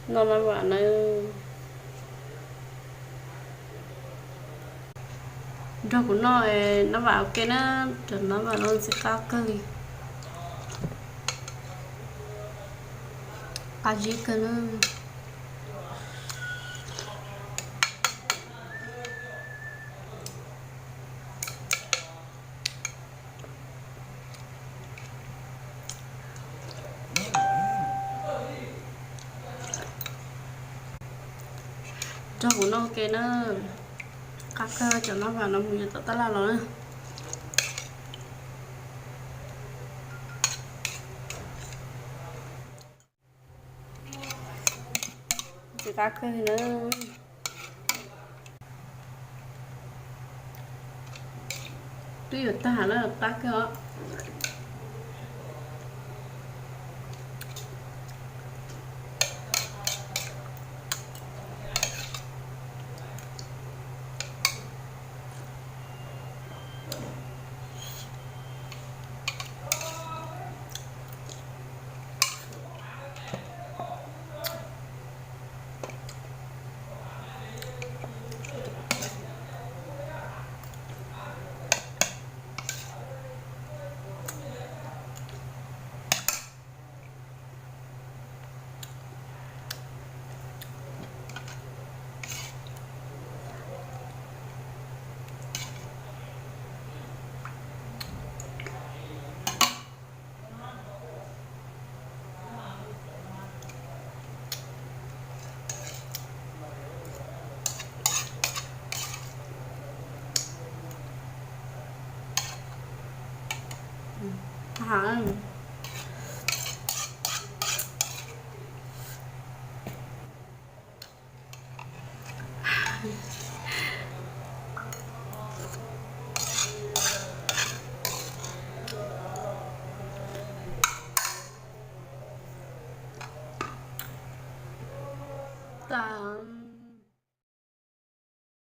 Noj nab vam na. Nrog kuv noj nab vam ua ke na, cov nab vam no ntxim qab kawg li, qab zib kawg na. Nrog kuv noj ua ke na, qab kawg, cov nab vam no mus yuav tom tab laj los na. Ntxim qab kawg na. Twb yuav tag na, qab kawg os. Tas.